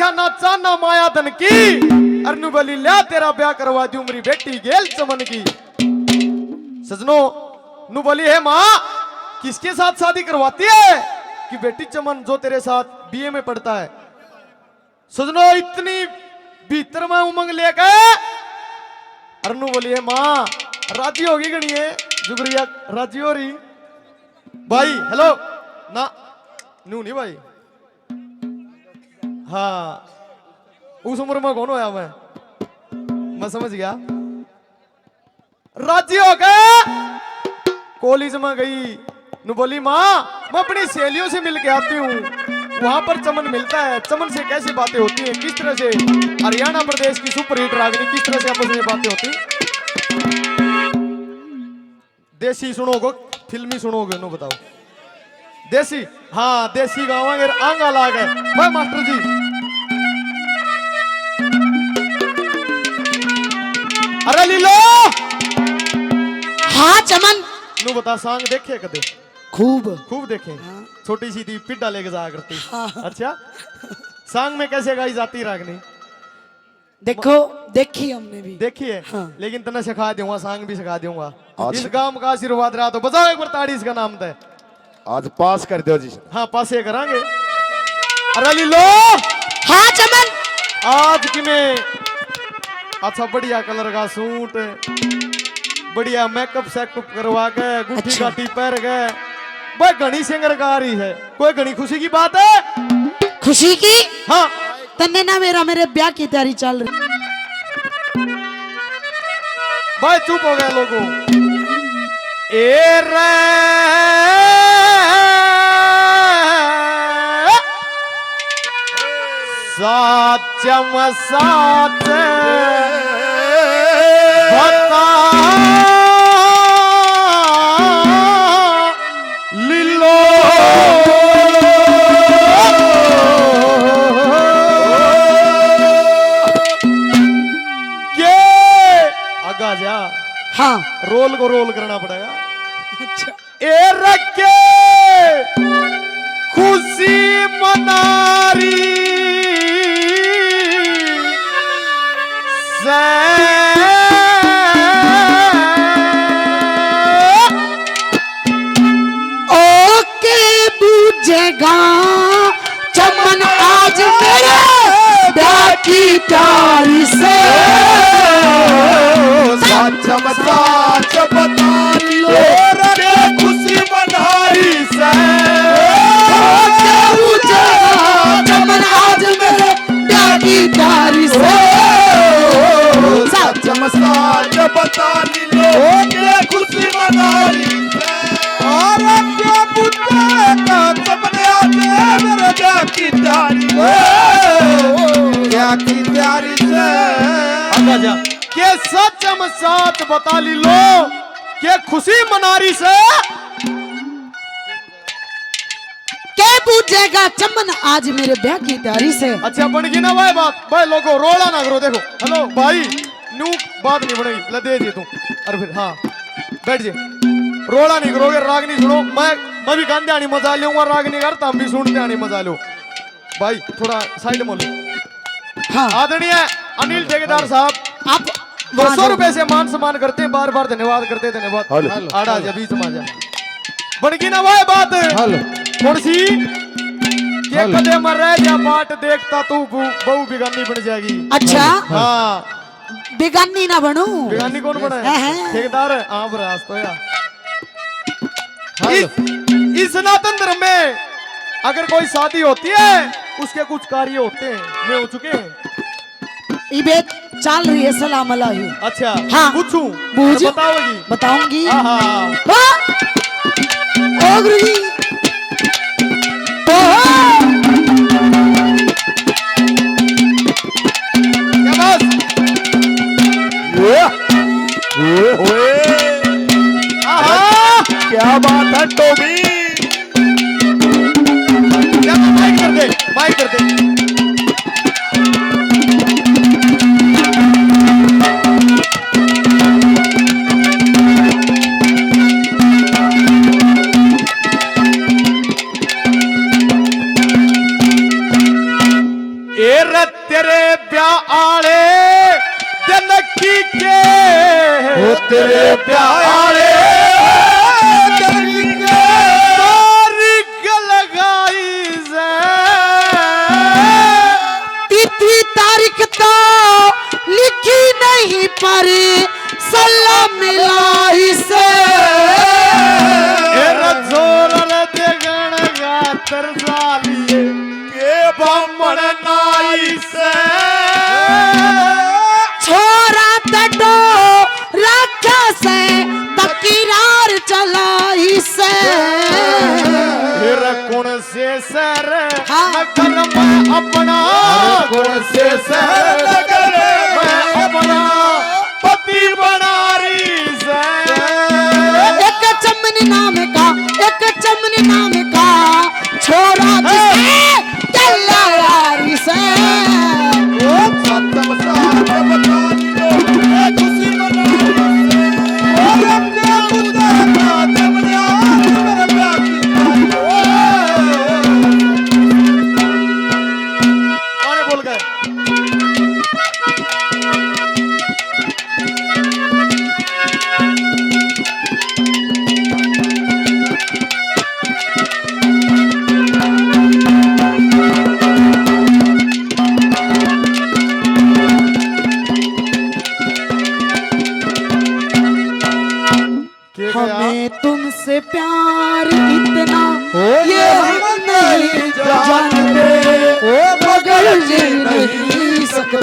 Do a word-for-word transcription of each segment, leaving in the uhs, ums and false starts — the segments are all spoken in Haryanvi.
ना चाहना माया धन की, अर न्यू बोली, ल्या तेरा ब्याह करवा दूं मेरी बेटी गेल चमन की। सजनो, न्यू बोली, हे माँ, किसके साथ शादी करवाती है कि बेटी चमन जो तेरे साथ बीए में पढ़ता है। सजनो, इतनी भीतर में उमंग लेके अर न्यू बोली, हे माँ, राजी होगी घणी है, जुगरिया राजी हो रही। भाई, हेलो, ना, न्यू नहीं भाई। हाँ, उस उम्र में कौन होया मैं, मैं समझ गया। राजी होके कॉलेज में गई, नु बोली, माँ, मैं अपनी सहेलियों से मिल के आती हूँ, वहां पर चमन मिलता है, चमन से कैसी बातें होती हैं, किस तरह से हरियाणा प्रदेश की सुपरहिट रागनी, किस तरह से आपस में बातें होती हैं। देसी सुनोगे, फिल्मी सुनोगे, नु बताओ। देसी, हाँ, देसी गावांगे, आंगा लागे। भाई मास्टर जी। अरे लीलो। हाँ चमन। नु बता, सांग देखे कदे? खूब। खूब देखे। हाँ। छोटी सी थी, पिड्डा लेके जाया करती। हाँ। अच्छा, सांग में कैसे गाई जाती रागनी? देखो, देखी हमने भी। देखी है? हाँ। लेकिन तन्ने सिखा दूंगा, सांग भी सिखा दूंगा। अच्छा। इस गांव का आशीर्वाद रहा तो बजाओ एक बार ताड़ी इसका नाम तै। आज पास कर दो जी। हाँ, पास ये करांगे। अरे लीलो। हाँ चमन। आज किने अच्छा बढ़िया कलर का सूट, बढ़िया मेकअप सेकअप करवा के, गुट्ठी अच्छा। गाठी पहर के, भाई घणी सिंगर गा रही है। कोई घणी खुशी की बात है? खुशी की? हाँ। तन्ने ना मेरा, मेरे ब्याह की तैयारी चल रही। भाई चुप हो गए लोगों। ए रे साचम साच बता लीलो के आगा जा। हाँ। रोल को रोल करना पड़ेगा। अच्छा। ए रखे खुशी मनारी से ओके बूझेगा चमन आज मेरे ब्याह की प्यारी से। साचम साच बता लो रे खुशी मनारी से। ओके बूझेगा चमन आज मेरे ब्याह की प्यारी से। साचम साच बता लो के खुशी मनारी से। और क्या बुझे का सपने आते मेरे ब्याह की तैयारी से। ब्याह की तैयारी से। आगा जा। के सचम साच बता लीलो के खुशी मनारी से। के बूझेगा चमन आज मेरे ब्याह की तैयारी से। अच्छा, बन गई ना भाई बात। भाई लोगों, रोला ना करो। देखो, हेलो भाई, न्यू बात नहीं बनेगी। ले दे दे तू। अरे फिर हाँ, बैठ जे। रोला नहीं करोगे, रागनी सुनो। मैं, मैं भी गांदे आनी मजा लूंगा, रागनी करता हम भी सुनते आनी मजा लो। भाई थोड़ा साइड में लो। हाँ। आदरणीय अनिल ठेकेदार साहब, आप दो सौ रुपए से मान सम्मान करते हैं, बार बार धन्यवाद करते हैं, धन्यवाद। हेलो। आड़ा जा, बीच में आ जा। बन गई ना भाई बात? हेलो। कौन सी? के हेलो। कदे में रह जा बाट देखता तू बहू, बहू बिगानी बन जाएगी। अच्छा। हाँ। बिगानी ना बनू। बिगानी कौन बना है? हैं, हैं। ठेकेदार है। हाँ, बरास तो यार। हेलो। इस, इस सनातन धर्म में अगर कोई शादी होती है, उसके कुछ कार्य होते हैं, वे हो चुके हैं। इबे चाल रही है सलाह मलाही। अच्छा, हाँ। पूछूं? बूझ। तो बताओगी? बताऊंगी। आहा। हाँ। ओ गुरु जी। ओहो। क्या बात? ओए, ओए, ओए। आहा। क्या बात है टॉमी? क्या बात, माइक कर दे, माइक कर दे। तेरे ब्याह आले दिन की के, ओ तेरे ब्याह आले दिन की के, तारीख लगाई से। तिथि तारीख तो लिखी नहीं, पर सलाह मिलाई से। ए रजोर देखण खातर जालिए के बामण नाई से। छोरा तडो रखा से, तकरार चलाई से। फिर कौन से शहर हाँ। नगर में अपना, अरे कौन से शहर नगर में अपना पति बना रही से। एक चमनी नाम का, एक चमनी नाम का छोरा जिसे तैयारी से। ओ सतम साहब बता दो, ए खुशी मना रही से। ओ रब ने खुदा का जमने आज मेरे प्यार की गाड़ी। ओ। गाने बोल गए। के गया? हमें तुमसे प्यार इतना, ओ, ये हम नहीं जानते, ओ, मगर जी नहीं सकते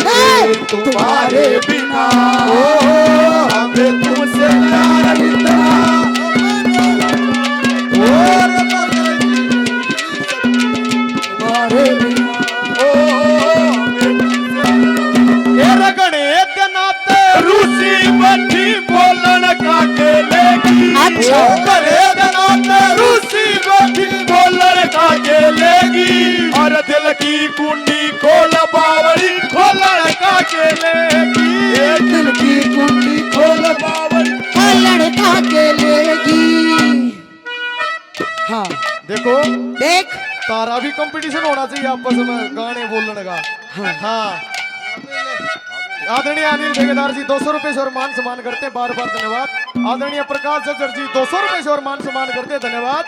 तुम्हारे बिना। ओ, हमें तुमसे प्यार इतना, ओ, मगर जी नहीं सकते तुम्हारे बिना। ओ, ए रगड़े के नाते रूसी बैठी बोलन का के लेगी। अच्छा। ओ करे के नाते रूसी बैठी बोलन का के लेगी। और दिल की कुंडी खोल बावड़ी खोलन का के लेगी। ए दिल की कुंडी खोल बावड़ी खोलन का के लेगी। हाँ। देखो, देख। तारा भी कंपटीशन होना चाहिए आपस में गाने बोलने का। हाँ। हाँ। आदरणीय अनिल ठेकेदार जी दो सौ रुपए से और मान सम्मान करते हैं, बार बार धन्यवाद। आदरणीय प्रकाश झज्जर जी दो सौ रुपए से और मान सम्मान करते हैं, धन्यवाद।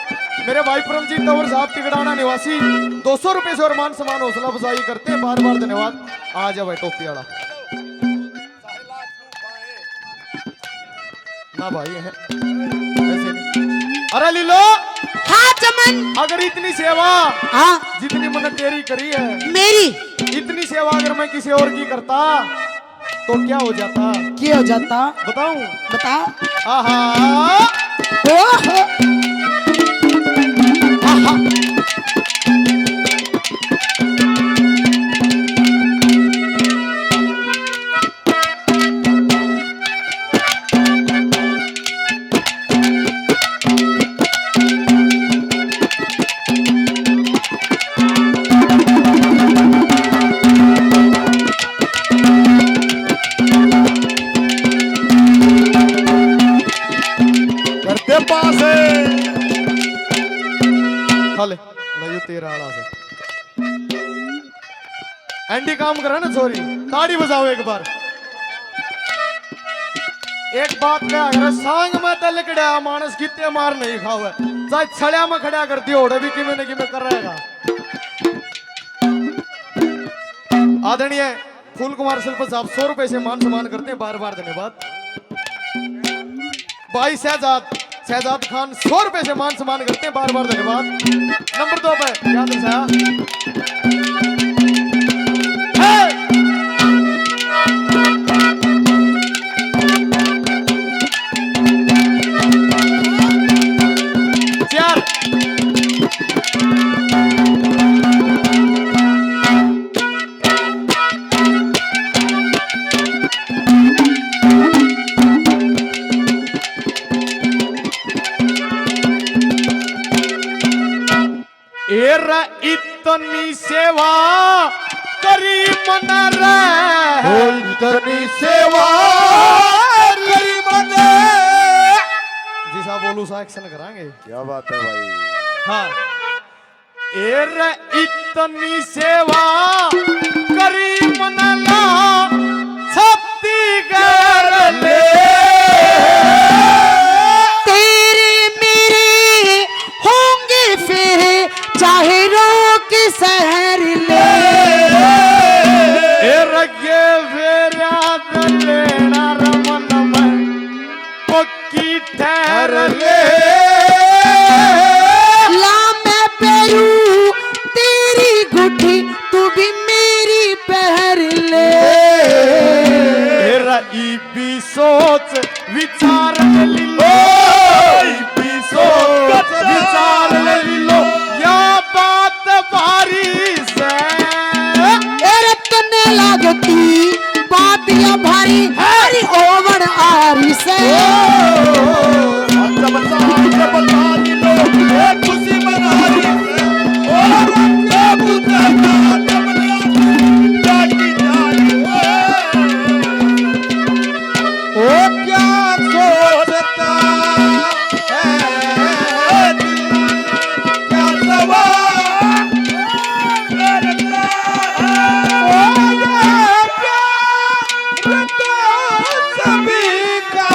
मेरे भाई परमजीत तंवर साहब तिगड़ाना निवासी दो सौ रुपए से और मान सम्मान हौसला अफजाई करते हैं, बार बार धन्यवाद। आ जा भाई टोपी वाला। ना भाई है। ऐसे नहीं। अरे लीलो। हाँ चमन। अगर इतनी सेवा हाँ। जितनी मैंने तेरी करी है, मेरी। इतनी सेवा अगर मैं किसी और की करता तो क्या हो जाता? क्या हो जाता? बताऊं? बता। आहा। ओहो। आहा। करते पास है। हले, लयो तेरा आला से। एंडी काम करे ना छोरी, ताड़ी बजाओ एक बार। एक बात कहा करे, सांग में तो लिकड़ा मानस कितने मार नहीं खावे, चाहे छड़िया में खड़ा कर दियो, ओड़े भी किमे न किमे कर रहेगा। आदरणीय फूल कुमार शिल्प साहब सौ रुपए से मान सम्मान करते हैं, बार बार धन्यवाद। भाई शहजाद, शहजाद खान सौ रुपए से मान सम्मान करते हैं, बार बार धन्यवाद। नंबर दो पे क्या दर्शाया? हे! चार। ए रे इतनी सेवा करी मन रे। ओ इतनी सेवा करी मन। जी साहब बोलू सा एक्शन करांगे। क्या बात है भाई। हाँ। ए रे इतनी सेवा करी चाहे रोक शहर ले। ए रगे फेरा लेना रमन में पक्की ठहर ले। ला मैं पैरू तेरी गुठी, तू भी मेरी पहर ले। तेरा ई भी सोच विचार ले ली लो, ई भी सोच विचार ले ली लो, या बात भारी से। ए रतन लागती बात या भारी, भारी ओवण आरी से। अच्छा बच्चा, अच्छा बच्चा, लो, ए खुशी मना रही से। ओ रंगे बुझे ना जमना, जागी जागी। ओ क्या सोचता है दिल, क्या सवाल करता है। ओ ये प्यार तो सभी का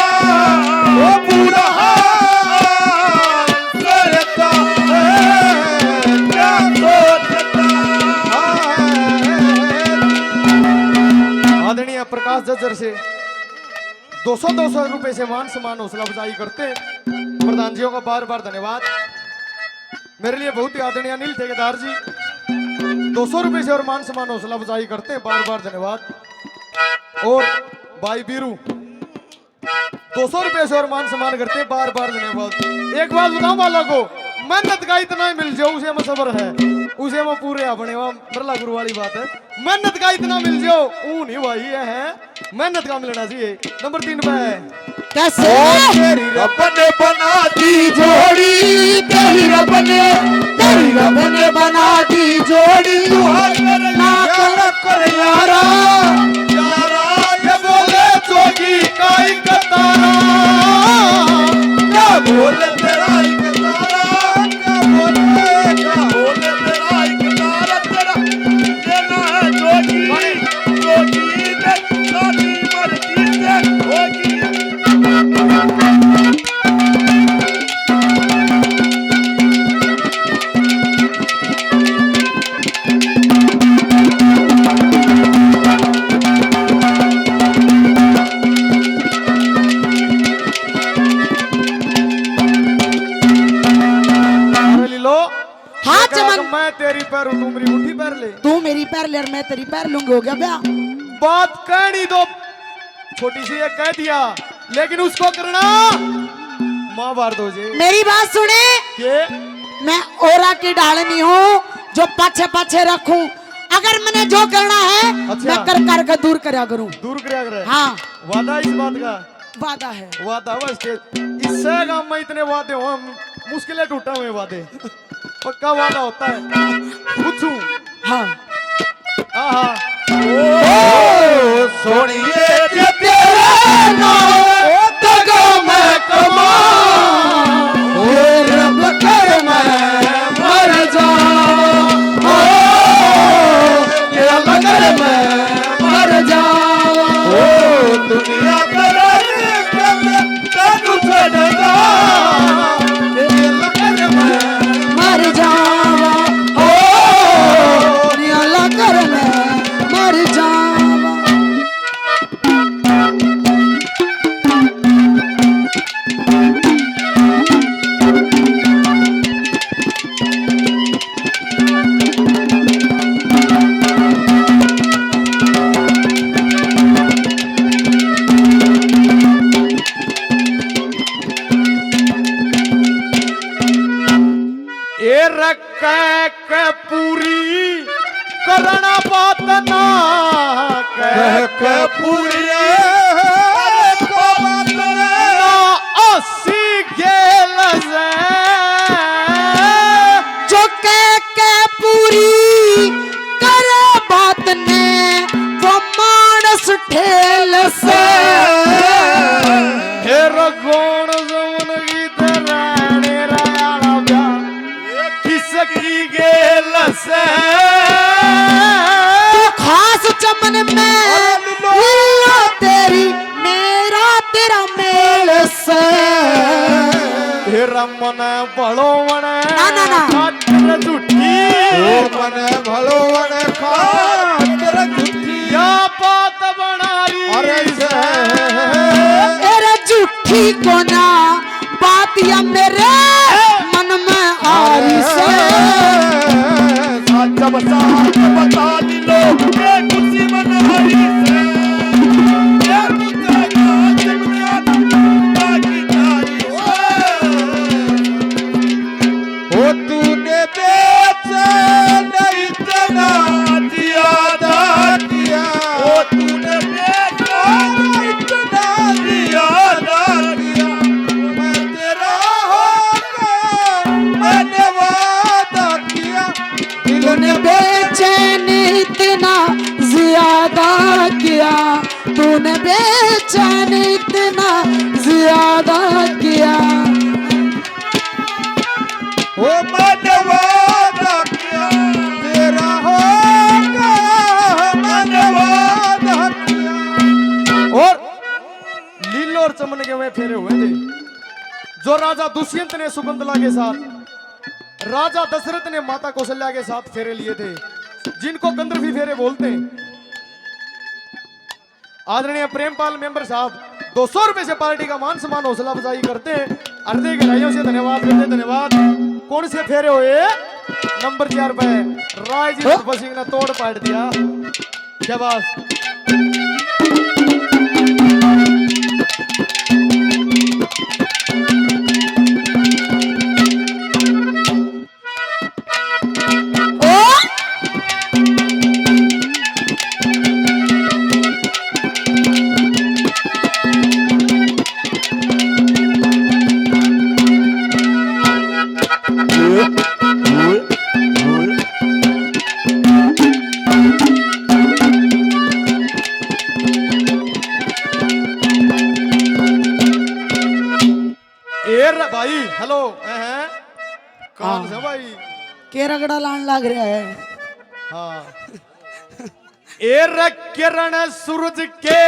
वो बुरा हाल करता है, क्या सोचता है। आदरणीय प्रकाश जज्जर से दो सौ, दो सौ रुपए से मान सम्मान हौसला अफजाई करते हैं। प्रधान जियों का बार बार धन्यवाद। मेरे लिए बहुत ही आदरणीय अनिल ठेकेदार जी दो सौ रुपए से और मान सम्मान हौसला अफजाई करते हैं, बार बार धन्यवाद। और भाई बीरू दो सौ रुपए से और मान सम्मान करते हैं, बार बार धन्यवाद। एक बात बताऊं वाला को, मेहनत का इतना ही मिल जाओ, उसे में सब्र है, उसे में पूरे अपने वहाँ मरला गुरु वाली बात है। मेहनत का इतना मिल जाओ, ऊ नहीं भाई, ये है मेहनत का मिलना चाहिए। नंबर तीन पे है। कैसे? ओ तेरी रब ने बना दी जोड़ी, तेरी रब ने, तेरी रब ने बना दी जोड़ी। तू हर कर ना कर कर यारा, यारा ये बोले जोगी का एक तारा। क्या बोले तेरा एक तारा, क्या बोले, क्या बोले तेरा एक तारा, तेरा देना है जोगी, जोगी ने सारी मर्जी से होगी। अरे लीलो, हाँ, ये कहा चमन। कि मैं तेरी पैर हूँ, तू मेरी मुट्ठी पैर ले। तू मेरी पैर ले और मैं तेरी पैर लूंगी, हो गया ब्याह। बात कहनी तो छोटी सी एक कह दिया, लेकिन उसको करना माँ मार दो जी। मेरी बात सुने। के? मैं औरा की ढाल नहीं हूँ जो पाछे पाछे रखूं। अगर मैंने जो करना है, अच्छा। मैं कर कर के दूर करया करूं। दूर करया करे। हाँ। वादा इस बात का? वादा है। वादा बस के इससे काम में इतने वादे हो, हम मुश्किलें टूटा हुए वादे। पक्का वादा होता है। पूछूं? हाँ। आहा। ओ सोनिए जे तेरे नाल दगा मैं कमा, ओ रब कर मैं मर जा, ओ रब कर मैं मर जा। ओ दुनिया करे तैनू छड़दा, तेरे लकर मैं मर जावा, हो, तेरे लकर मैं मर जावा। ए रख के पूरी करना बात ना, कह के पूरी करना बात ना, अस्सी गेल से। जो कह के पूरी करे बात ने, वो मानस ठेल से। हे रघुण जमुन की तरह मेरा आला ब्याह किसकी गेल से। तू खास चमन में लीला तेरी, मेरा तेरा मेल से। हे रमन बड़ो वण ना, ना, ना। खातिर झूठी कोना बात या मेरे मन में आ रही से। साचा बसा बता ली लो, ये खुशी मन हरी से। ये खुशी मन हरी से। ओ तूने बेचैन इतना ज्यादा किया, ओ तूने बेचैन इतना ज्यादा किया, मैं तेरा होगा, मैंने वादा किया। दिल ने बेचैन इतना ज्यादा किया, तूने बेचैन इतना ज्यादा किया। ओ मानवा दा किया, तेरा होगा मानवा दा किया। और लीलो और चमन के वे फेरे हुए थे, जो राजा दुष्यंत ने शकुंतला के साथ, राजा दशरथ ने माता कौशल्या के साथ फेरे लिए थे, जिनको गंधर्वी फेरे बोलते हैं। आदरणीय प्रेमपाल मेंबर साहब दो सौ रुपए से पार्टी का मान सम्मान हौसला अफजाई करते हैं। हृदय गहराइयों से धन्यवाद करते हैं, धन्यवाद। कौन से फेरे हुए? नंबर चार पे राय जी हाँ? सुपर सिंह ने तोड़ पाट दिया। शाबाश। ए रे भाई, हेलो, हैं? कौन हाँ। से भाई? के रगड़ा लान लाग रहा है। हाँ। ए रे किरण सूरज के,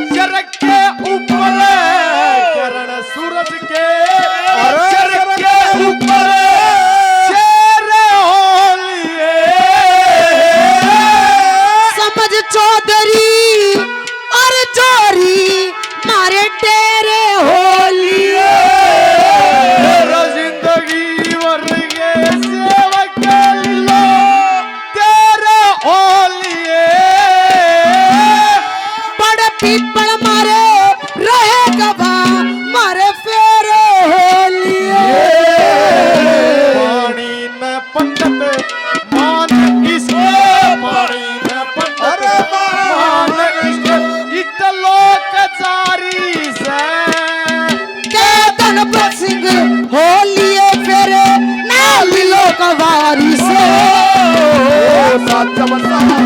सर के ऊपर, किरण सूरज के, अरे सर के ऊपर, शेर होलिए। समझ चौधरी और जोरी मारे तेरे होलिए। तेरा जिंदगी भर के सेवक लीलो, तेरे होलिए। बड़ पीपल मारे रहे गवा, मारे फेरे होलिए। पानी न पंडित मान किसके, पानी न पंडित अरे मान किसके, इत लोक जारी से। के धनपत सिंह होलिए फेरे, ना मिलो कवारी से। ओ, साचा बसा।